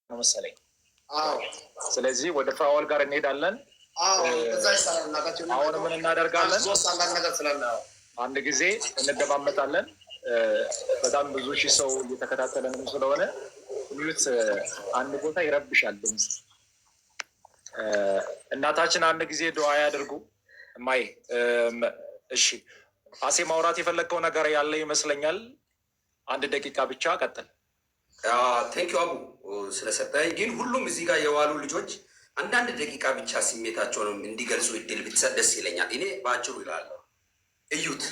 ነው መሰለኝ። አዎ። ስለዚህ ወደ ፍራኦል ጋር እንሄዳለን። አዎ፣ እዛ ይሻላል። እናታችን አሁን ምን እናደርጋለን? ሶስት አንዳንድ ነገር ስላለ፣ አዎ። አንድ ጊዜ እንደማመጣለን። በጣም ብዙ ሺህ ሰው እየተከታተለንም ስለሆነ mute አንድ ቦታ ይረብሻል ድምፅ። እናታችን አንድ ጊዜ ዱዓ ያድርጉ። እማዬ፣ እሺ፣ አሴ ማውራት የፈለግከው ነገር ያለ ይመስለኛል። አንድ ደቂቃ ብቻ ቀጥል። Thank you አቡ ስለሰጠኝ። ግን ሁሉም እዚህ ጋር የዋሉ ልጆች አንዳንድ ደቂቃ ብቻ ስሜታቸውንም እንዲገልጹ እድል ብትሰጥ ደስ ይለኛል። እኔ በአጭሩ ይላለሁ። እዩት፣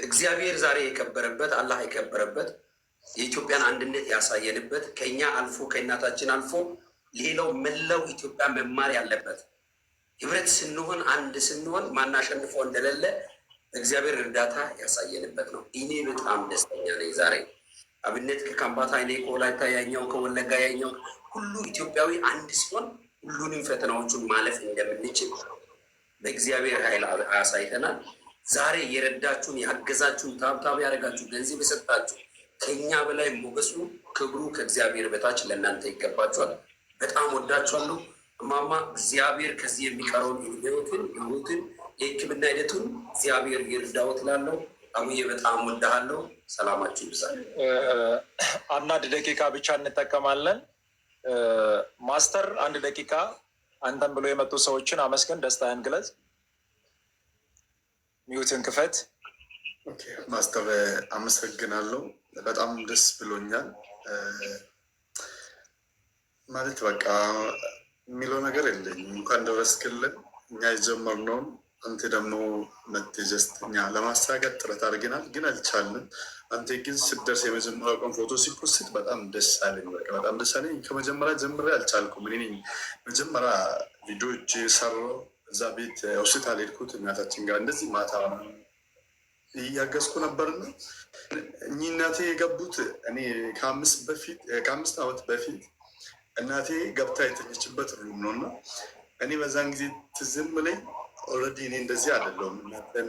እግዚአብሔር ዛሬ የከበረበት፣ አላህ የከበረበት፣ የኢትዮጵያን አንድነት ያሳየንበት፣ ከኛ አልፎ፣ ከእናታችን አልፎ ሌላው መላው ኢትዮጵያ መማር ያለበት፣ ህብረት ስንሆን፣ አንድ ስንሆን ማናሸንፈው እንደሌለ እግዚአብሔር እርዳታ ያሳየንበት ነው። እኔ በጣም ደስተኛ ነኝ ዛሬ። አብነት ከካምባታ፣ እኔ ከወላይታ፣ ያኛው ከወለጋ፣ ያኛው ሁሉ ኢትዮጵያዊ አንድ ሲሆን ሁሉንም ፈተናዎቹን ማለፍ እንደምንችል በእግዚአብሔር ኃይል አሳይተናል። ዛሬ የረዳችሁን፣ ያገዛችሁን፣ tap tap ያደረጋችሁ፣ ገንዘብ የሰጣችሁ ከኛ በላይ ሞገሱ ክብሩ ከእግዚአብሔር በታች ለእናንተ ይገባችኋል። በጣም ወዳችኋለሁ። እማማ፣ እግዚአብሔር ከዚህ የሚቀረውን ህይወትን የሕክምና ሂደቱን እግዚአብሔር ይርዳዎት እላለሁ። አቡዬ፣ በጣም ወዳሃለሁ። ሰላማችሁ ይብዛል። አንዳንድ ደቂቃ ብቻ እንጠቀማለን። ማስተር፣ አንድ ደቂቃ አንተን ብሎ የመጡ ሰዎችን አመስግን፣ ደስታህን ግለጽ። Mute ን ክፈት። Okay፣ ማስተር፣ አመሰግናለሁ። በጣም ደስ ብሎኛል። ማለት በቃ የሚለው ነገር የለኝም። እንኳን ደረስክልን። እኛ የጀመርነውን አንተ ደግሞ መጥተህ just እኛ ለማሳካት ጥረት አድርገናል፣ ግን አልቻልንም። አንተ ግን ስትደርስ የመጀመሪያው ቀን ፎቶ ሲ post በጣም ደስ አለኝ። በቃ በጣም ደስ አለኝ። ከመጀመሪያ ጀምሬ አልቻልኩም። እኔ ነኝ መጀመሪያ ቪዲዮዎች ሰራው፣ እዛ ቤት ሆስፒታል ሄድኩት፣ እናታችን ጋር እንደዚህ ማታ እያገዝኩ ነበርና እኚህ እናቴ የገቡት እኔ ከ5 ዓመት በፊት እናቴ ገብታ የተኘችበት room ነው። እና እኔ በዛን ጊዜ ትዝም ብለኝ already እኔ እንደዚህ አይደለሁም። እናቴን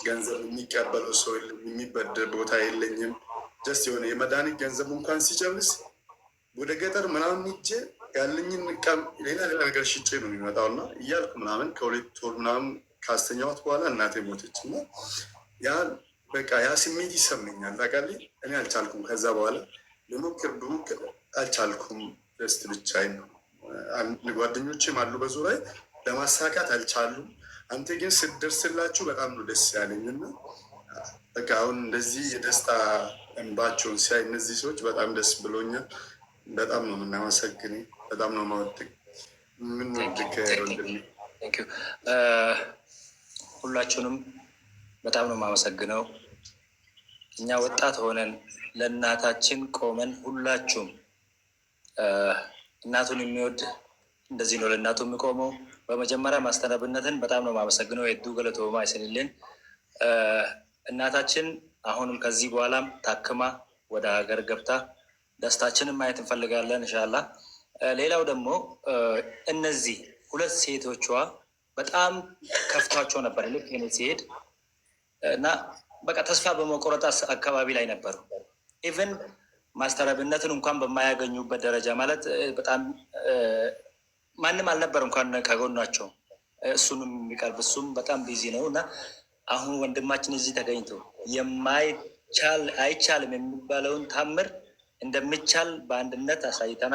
ገንዘብ የሚቀበለው ሰው የለም፣ የሚበድር ቦታ የለኝም። Just የሆነ የመድኃኒት ገንዘቡ እንኳን ሲጨርስ ወደ ገጠር ምናምን ሂጄ ያለኝን ሌላ ሌላ ነገር ሽጬ ነው የሚመጣው። እና እያልኩ ምናምን ከ2 ወር ምናምን ካስተኛዋት በኋላ እናቴ ሞተች። እና ያ በቃ ያ ስሜት ይሰማኛል። ታውቃለህ፣ እኔ አልቻልኩም። ከዛ በኋላ ልሞክር ብሞክር አልቻልኩም። Just ብቻዬን ነው። ጓደኞቼም አሉ በዙሪያ፣ ለማሳካት አልቻሉም። አንተ ግን ስትደርስላችሁ በጣም ነው ደስ ያለኝ። እና በቃ አሁን እንደዚህ የደስታ እንባቸውን ሲያይ እነዚህ ሰዎች በጣም ደስ ብሎኛል። በጣም ነው የምናመሰግን። በጣም ነው ማወድቅ የምንወድቅ ወንድሜ። ሁላችሁንም በጣም ነው የማመሰግነው። እኛ ወጣት ሆነን ለእናታችን ቆመን፣ ሁላችሁም እናቱን የሚወድ እንደዚህ ነው ለእናቱ የሚቆመው። በመጀመሪያ ማስተር አብነትን በጣም ነው የማመሰግነው። Hedduu galatoomaa isinilleen። እናታችን አሁንም ከዚህ በኋላም ታክማ ወደ ሀገር ገብታ ደስታችንን ማየት እንፈልጋለን እንሻላ። ሌላው ደግሞ እነዚህ ሁለት ሴቶቿ በጣም ከፍቷቸው ነበር ልክ እኔ ሲሄድ እና በቃ ተስፋ በመቆረጥ አካባቢ ላይ ነበሩ። Even ማስተር አብነትን እንኳን በማያገኙበት ደረጃ፣ ማለት በጣም ማንም አልነበር እንኳን ከጎኗቸው እሱንም የሚቀርብ፣ እሱም በጣም busy ነው። እና አሁን ወንድማችን እዚህ ተገኝቶ የማይቻል፣ አይቻልም የሚባለውን ታምር እንደሚቻል በአንድነት አሳይተናል።